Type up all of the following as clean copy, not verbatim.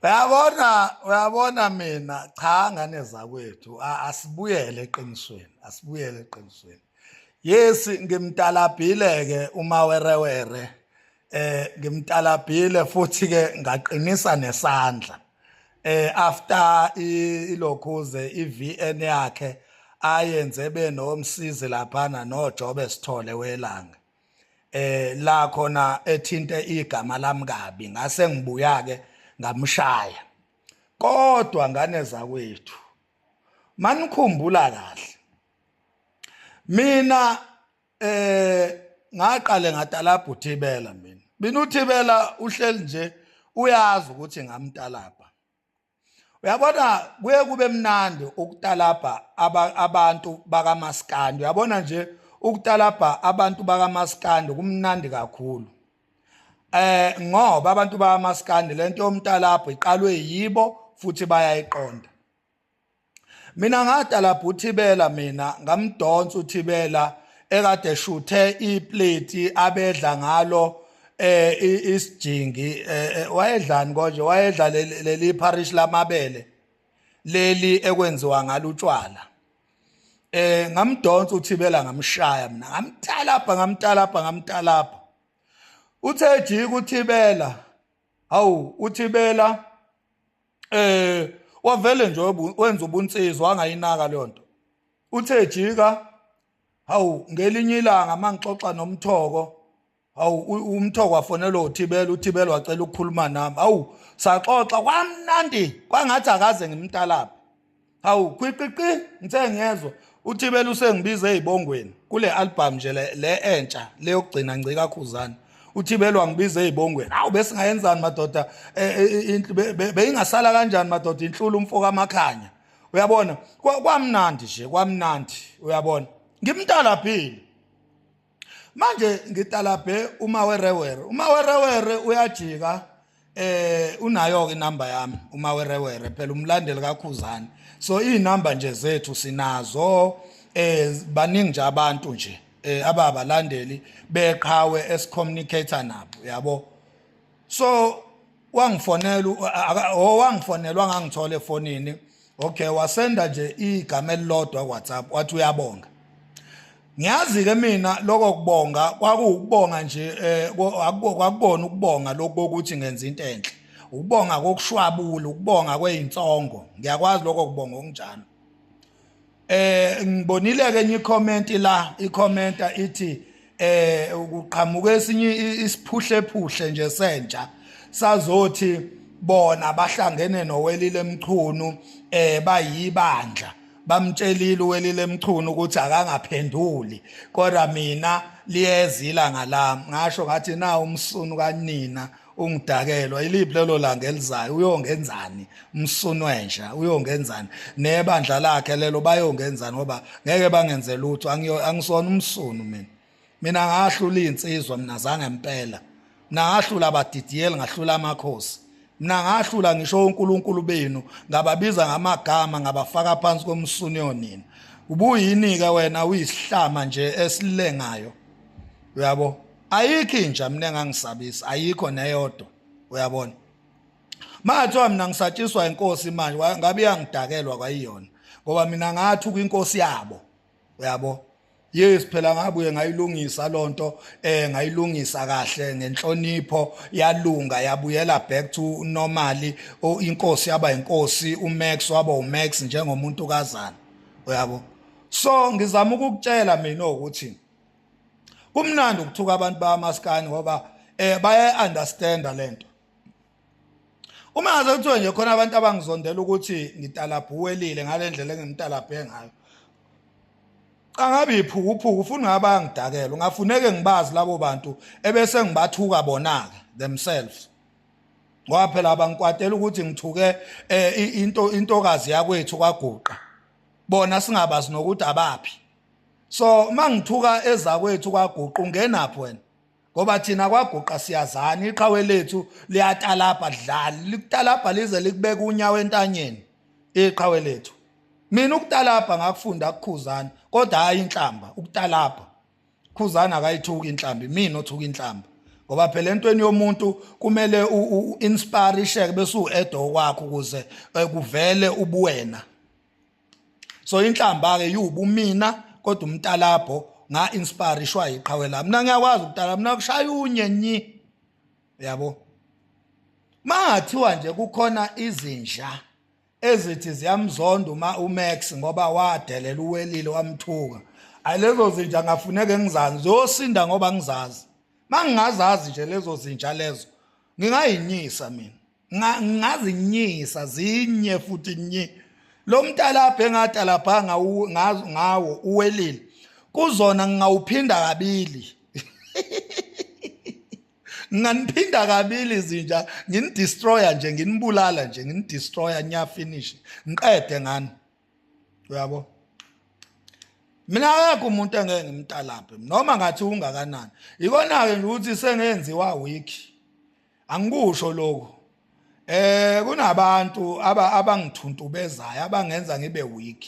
Uyabona, uyabona mina cha ngane zakwethu asibuyele eqinisweni, asibuyele eqinisweni. Yes, ngimtalabhile ke umawerewere. Ngimtalabhile futhi ke ngaqinisa nesandla. After ilokhuze iVN yakhe ayenze benomsizi laphana noJobe Sithole welanga. La khona ethinte igama lami kabi ngase ngibuya ke ngamshaya kodwa ngane zakwethu manikhumbula kahle mina ngaqale ngatalabha uThibela mina uThibela uhleli nje uyazi ukuthi ngamtalabha. Uyabona kuye kube mnandi ukutalabha abantu bakamaskandi. Uyabona nje ukutalabha abantu bakamaskandi kumnandi kakhulu. Ngoba abantu bakamaskandi lento yomtalabho iqalwe yibo futhi bayayiqonda. Mina ngatalabha uThibela mina ngamdonsa uThibela ekade shuthe iplate abedla ngalo isijingi wayedlani konje wayedla leli parish lamabele leli ekwenziwa ngalo utshwala. Ngamdonsa uThibela ngamshaya mina ngamtalabha ngamtalabha ngamtalabha. Uthe jika uThibela hawu uThibela wavele nje wenza ubunsizwa wangayinaka leyo nto. Uthe jika hawu ngelinye ilanga mangixoxa nomthoko hawu umthoko wafonelwa uThibela, uThibela wacela ukukhuluma nami. Hawu saxoxa kwamnandi kwangathi akaze ngimtalaphe. Hawu khwiqiqi ngithe ngiyezwa uThibela usengibiza ezibongweni kule album nje le entsha leyokugcina ngcika Khuzani. uThibela wangibiza ezibongweni. Hawu besingayenzani madoda beyingasala kanjani madoda inhlula umfo kaMakhanya. Uyabona kwamnandi nje kwamnandi uyabona. Ngimtalabhile. Manje ngitalabhe uMawerewere. UMawerewere uyajika unayo ke inamba yami uMawerewere phela umlandeli kaKhuzani. So inamba nje zethu sinazo baningi nje abantu nje ababalandeli beqhawe esicommunicator nabo yabo. So wangifonela owangifonelwa ngangithola efonini. Okay wasenda nje igama elilodwa ku WhatsApp wathi uyabonga. Ngiyazi ke mina lokho kubonga kwakuwukubonga nje kwakubona ukubonga lokho ukuthi ngenza into enhle. Ukubonga kokushwabula, ukubonga kwezinsongo. Ngiyakwazi lokho kubonga okunjalo. Ngibonile ke enye icomment la, icommenta ithi ukuqhamuka esinye isiphuhlephuhle nje sentsha sazothi bona bahlangene noWelile Mchunu bayibandla bamtshelile uWelile Mchunu ukuthi akangaphenduli kodwa mina liyeza ilanga lami. Ngasho ngathi na umsunu kanina ungidakelwa iliphi lelo langa elizayo uyongenzani umsunu wenja uyongenzani nebandla lakhe lelo bayongenzani ngoba ngeke bangenze lutho angisona umsunu mina. Mina ngahlula insizwa mina zange impela. Mina ngahlula abadidiyeli ngahlula amakhosi. Mina ngahlula ngisho uNkulunkulu benu ngababiza ngamagama ngabafaka phansi komsunu yonina. Ubuyini ke wena uyisihlama nje esilengayo. Uyabo? Ayikho inja mina engangisabisa, ayikho neyodwa. Uyabona? Mathiwa mina ngisatshiswa inkosi manje ngabe iyangidakelwa kwayiyona ngoba mina ngathuka inkosi yabo. Uyabo? Yes phela ngabuye ngayilungisa lonto ngayilungisa kahle ngenhlonipho yalunga yabuyela back to normally. Inkosi yaba inkosi, uMax waba uMax njengomuntu kazana. Uyabo? So ngizama ukukutshela mina ukuthi kumnandi ukuthuka abantu bamaskani ngoba baya understand lento. Uma ngaze kuthiwe nje khona abantu abangizondela ukuthi ngitalabhuwelile ngalendlela engimtalabhe ngayo. Angabe iphukuphuku ufuna ngabe bayangidakela, ungafuneke ngibazi labo bantu ebese ngibathuka bona ke themselves. Ngoba phela abangikwatela ukuthi ngithuke into intokazi yakwethu kwaGuqa. Bona singabazi nokuthi abaphi. So mangithuka ezakwethu kwaGuqa ungenaphi wena? Ngoba thina kwaGuqa siyazana, iqhawe lethu liyatalabha dlali, likutalabha lize likubeka unyawo entanyeni iqhawe lethu. Mina ukutalabha ngakufunda kuKhuzana, kodwa hayi inhlamba, ukutalabha. Khuzana akayithuki inhlamba, mina othuka inhlamba. Ngoba phela entweni yomuntu kumele u-inspire bese u-add okwakho ukuze kuvele ubuwena. So inhlamba ke iwubumina, kodwa umtalabho nga-inspirishwa yiqhawe lami. Mina ngiyakwazi ukutala, mina kushaya unye nyi, yabo. Mangathiwa nje kukhona izinja ezithi ziyamzonda uma uMax ngoba wadelela uWelile wamthuka, ayilezo zinja ngafuneka ngizazi, ziyosinda ngoba ngizazi. Mangingazazi nje lezo zinja lezo, ngingayinyisa mina, ngingazinyisa zinye futhi nye. Lo mtalapha engatalapha ngawo uWelile kuzona ngingawuphinda kabili, nginganiphinda kabili zinja, nginidestroya nje, nginibulala nje, nginidestroya nya, finish, ngiqede ngani, uyabo. Mina akekho umuntu engeke ngimtalaphe noma ngathi ungakanani. Ikona-ke nje ukuthi sengenziwa weak, angikusho lokhu. Kunabantu abangithuntubezayo, abangenza ngibe weak,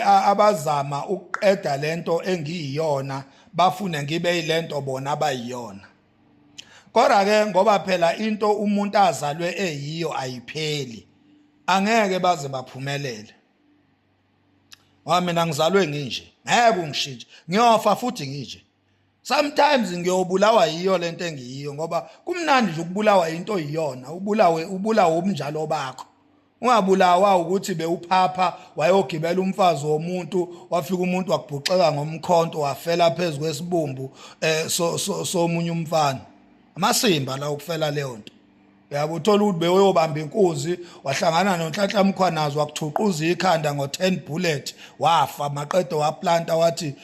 abazama ukuqeda lento engiyiyona, bafune ngibe yilento bona abayiyona. Kodwa ke ngoba phela into umuntu azalwe eyiyo ayipheli, angeke baze baphumelele, ngoba mina ngizalwe nginje, ngeke ungishintshe, ngiyofa futhi nginje. Sometimes ngiyobulawa yiyo lento engiyiyo, ngoba kumnandi nje ukubulawa into oyiyona, ubulawe, ubulawe ubunjalo bakho, ungabulawa ukuthi bewuphapha wayogibela umfazi womuntu, wafika umuntu wakubhuxeka ngomkhonto, wafela phezu kwesibumbu so somunye umfana. Amasimba la ukufela leyo nto, yabo. Uthola ukuthi bewuyobamba inkunzi, wahlangana noNhlanhla Mkhwanazi, wakuthuquza ikhanda ngo-10 bullet, wafa, maqede waplanta wathi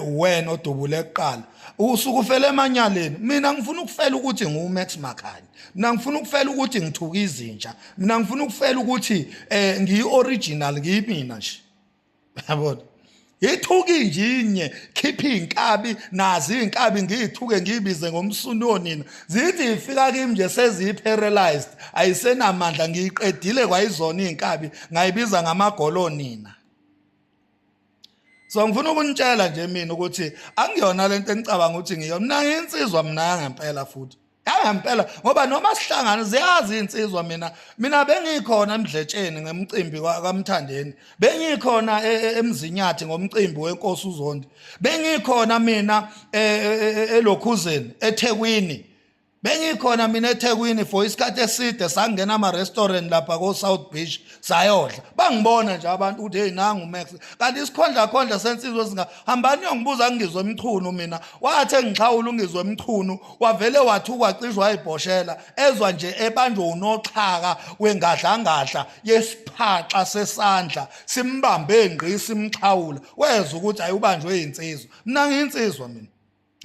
uwena odubule kuqala, usuke ufele emanyaleni. Mina ngifuna ukufela ukuthi ngiwuMax Makhanya, mina ngifuna ukufela ukuthi ngithuka izinja, mina ngifuna ukufela ukuthi ngiyi-original, ngiyimina nje, yabona. Ithuka injinye, khipha inkabi, nazi inkabi, ngiyithuke, ngiyibize ngomsunu onina, zithi ifika kimi nje seziyi-paralyzed, ayisenamandla, ngiyiqedile kwayizona iy'nkabi, ngayibiza ngamagolo nina. So ngifuna ukunitshela nje mina ukuthi angiyona lento engicabanga ukuthi ngiyo. Mina ngiyinsizwa mina yangempela, futhi yangempela, ngoba noma sihlangana ziyazi iy'nsizwa. Mina bengikhona eMdletsheni ngemcimbi kaMthandeni, bengikhona eMzinyathi ngomcimbi wenkosi uZondi, bengikhona mina elokhuzeni eThekwini, bengikhona mina eThekwini for isikhathi eside. Sangena ama-restaurant lapha ko-South Beach, sayodla, bangibona nje abantu ukuthi hey, nangu Max. Kanti isikhondla khondla sensizwa esinga hambani yongibuza ngizwe emchunu. Mina wathi engixhawula ungizwe emchunu, wavele wathukwa, cishwa wayibhoshela, ezwa nje ebanjwe unoxhaka wengadlangadla yesiphaxa sesandla, simbambe ngqi, simxhawula, wezwa ukuthi ayubanjwe insizwa. Mina ngiyinsizwa, mina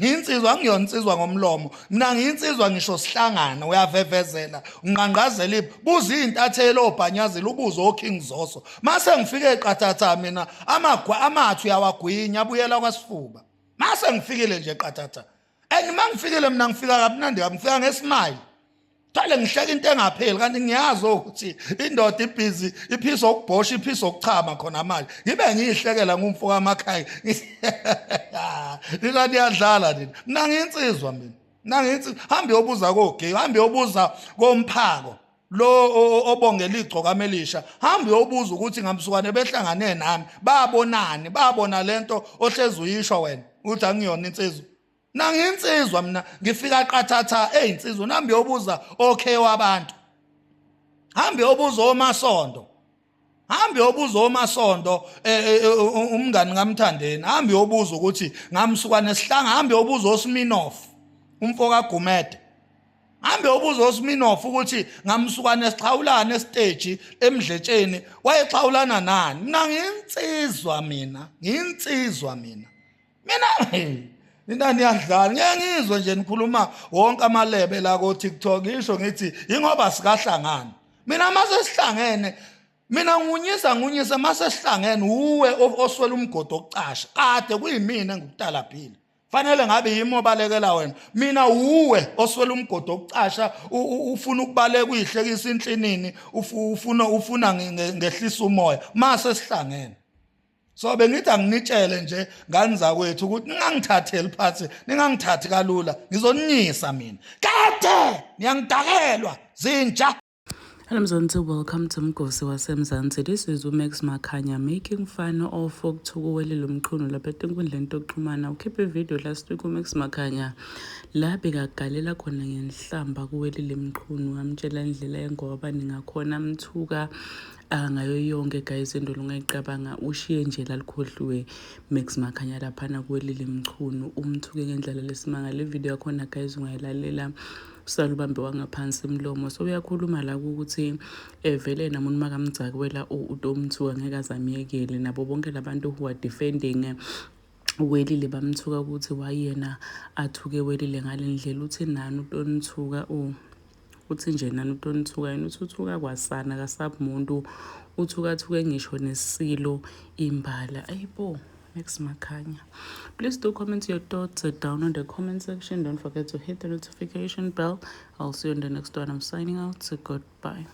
ngiyinsizwa, angiyona insizwa ngomlomo, mina ngiyinsizwa ngisho sihlangana. Uyavevezela, unqanqazela iphi? Buza iy'ntatheli obhanyazile, ubuze oKing Zoso. Mase ngifike eqathatha mina, amagwa amathu uyawagwinya, abuyela kwasifuba mase ngifikile nje qathatha. And uma ngifikile mina ngifika kamnandi kabi, ngifika ngesmile, thwale ngihleka into engapheli, kanti ngiyazi ukuthi indoda ibhizi iphisa ukubhosha, iphisa ukuchama khona manje, ngibe ngiyihlekela ngumfo kamakhaya. Nina niyadlala nina, mina ngiyinsizwa, mina nangithi hambe yobuza kogeyi, hambe yobuza komphako lo obongela igcokama elisha, hambe uyobuza ukuthi ngamsukwane behlangane nami babonani, babona lento ohlezi uyisho wena uthi angiyona insizwa. Nanginsizwa mina, ngifika qathatha eyinsizwa. Nambe uyobuza okay wabantu, hambe uyobuza omasondo, hambe uyobuza omasondo, umngani kaMthandeni, hambe uyobuza ukuthi ngamsukwane sihlanga, hambe uyobuza oSminoff, umfo kaGumede, hambe uyobuza oSminoff ukuthi ngamsukwane sixhawulana esiteji eMdletsheni, wayexhawulana nani. Mina ngiyinsizwa, mina ngiyinsizwa, mina nina niyadlala. Ngeke ngizwe nje nikhuluma wonke amalebe la ko TikTok, ngisho ngithi ingoba sikahlangana. Mina mase sihlangene mina ngunyisa, ngunyisa mase sihlangene, uwe oswela umgodi okucasha kade kuyimina engikutalabhile, fanele ngabe yimi obalekela wena. Mina uwe oswela umgodi okucasha, ufuna ukubaleka, uyihlekisa inhlinini, ufuna ngehlisa umoya mase sihlangene. So bengithi anginitshele nje ngani zakwethu ukuthi ningangithatheli phansi, ningangithathi kalula, ngizoninyisa mina. Kade niyangidakelwa zinja. Hello Mzansi, welcome to Mgosi waseMzansi. This is uMax Makhanya making fun of ukuthuka uWelile Mchunu lapha etinkundleni tokuxhumana. Ukhiphe ivideo last week uMax Makhanya la bekagalela khona ngenhlamba kuWelile Mchunu, amtshela indlela engoba ningakhona amthuka ngayo yonke guys into longayicabanga. Ushiye nje lalikhohliwe Max Makhanya laphana kuWelile Mchunu, umthuke ngendlela lesimanga. Le video yakhona guys ungayilalela usalubambe wangaphansi umlomo. So uyakhuluma la ukuthi vele yena umuntu makamdzakwela utomthuka ngeke azamyekele. Nabo bonke labantu who are defending Welile bamthuka ukuthi wayena athuke Welile ngale ndlela. Uthi nani utonithuka, uthi nje nani utonithuka yena, uthi uthuka kwasana kasabi muntu, uthukathuke ngisho nesilo imbala. Ayibo Max Makhanya. Please do comment your thoughts down on the comment section. Don't forget to hit the notification bell. I'll see you in the next one. I'm signing out. So goodbye.